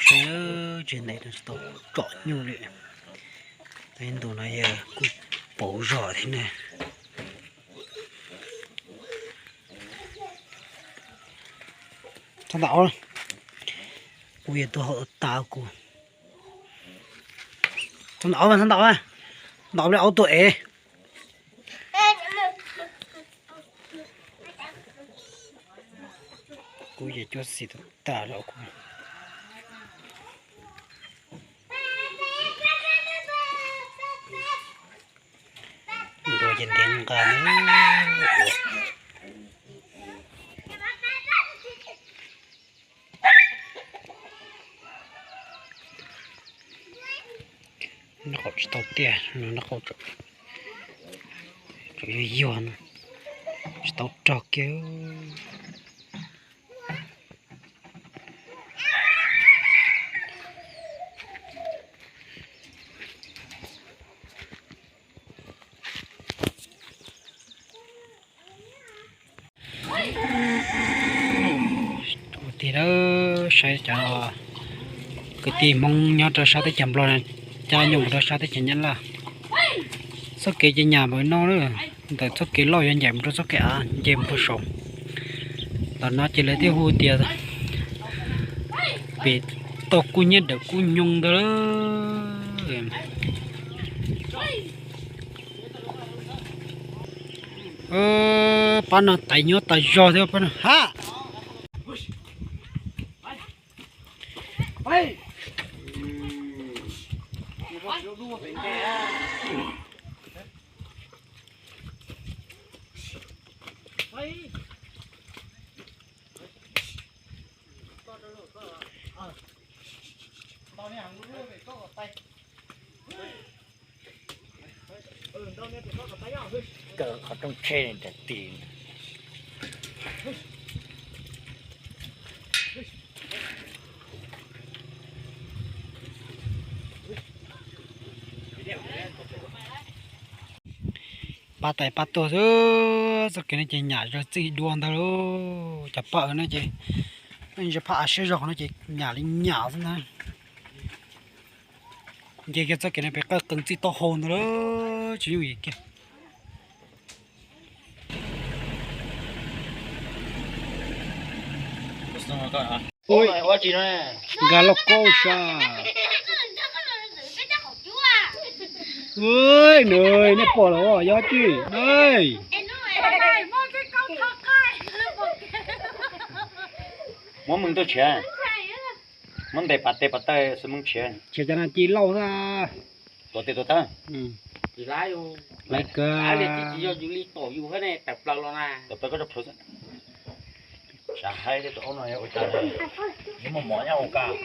tseeb, tsis ntev no tsis tau tsom nyuj li. Tus ntu no yog kuj pauv zog thiab ne. Txhob ntaus, kuv yog tus hau tas kuv. Txhob ntaus, txhob ntaus, ntaus li auto es. Kuv yog cuab xim tas los kuv. Ntua ces ntiav nqa na. Noj qaum tsis tau tiag, noj qaum tseem yuag yuag no, tsis tau rog kiag. Ua tiag, saib cov kwv tij Hmoob nyob rau sab teb chaws Nplog no, cab nyuj mus rau sab teb chaws Nyab Laj. Txoj kev ces nyam npaum no na, ntawm txoj kev loj yuav ncaim mus rau txoj kev av nce mus rau saud. Tam no ces lawv thiaj hu tias pem toj kub hnyiab dawm kub nyoog ntawd. Pab no tais nyob tas zog thiab pab no ha. Kaw qhov rooj tsheb nram tid. Pab tais pab tuag xwb, txoj kev no ces nyam zog txij dua ntag lauj. Cov paj no ces, paj av siab zog no ces nyam li nyam xwb ntag. Nce kiag txoj kev no pem qawj qees txij taub hau ntag lauj, tsis yooj yim kiag. Nkag lauj kaub sas. Nws, nej pom los yog tij. Muab meej tuaj tshiav, muab ntes pas tes pas taw xwb meej tshiav. Tshiav cov no ci lauj xwb. Tuav tes tuav taw. Lawv kawg. Sav haib thiab tus aub no yog ua cas, yuav muaj mov nyob ua cas.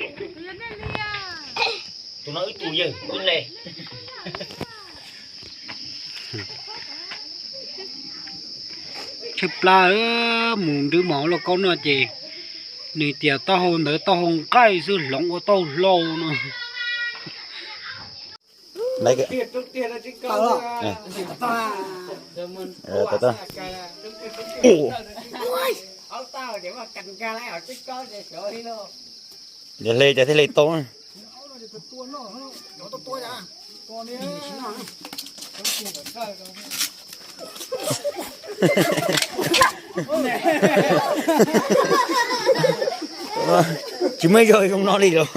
Tus no wb tus yawg wb le. Tshaib plab, mus nrhiav mov lauj kaub noj ces nws tias taub hau ntawd taub hau nqaij xwb, hloov ua taub hau hlau no. Yog hle ces thiaj li tau. Tsis muaj ib zaug zoo no li los.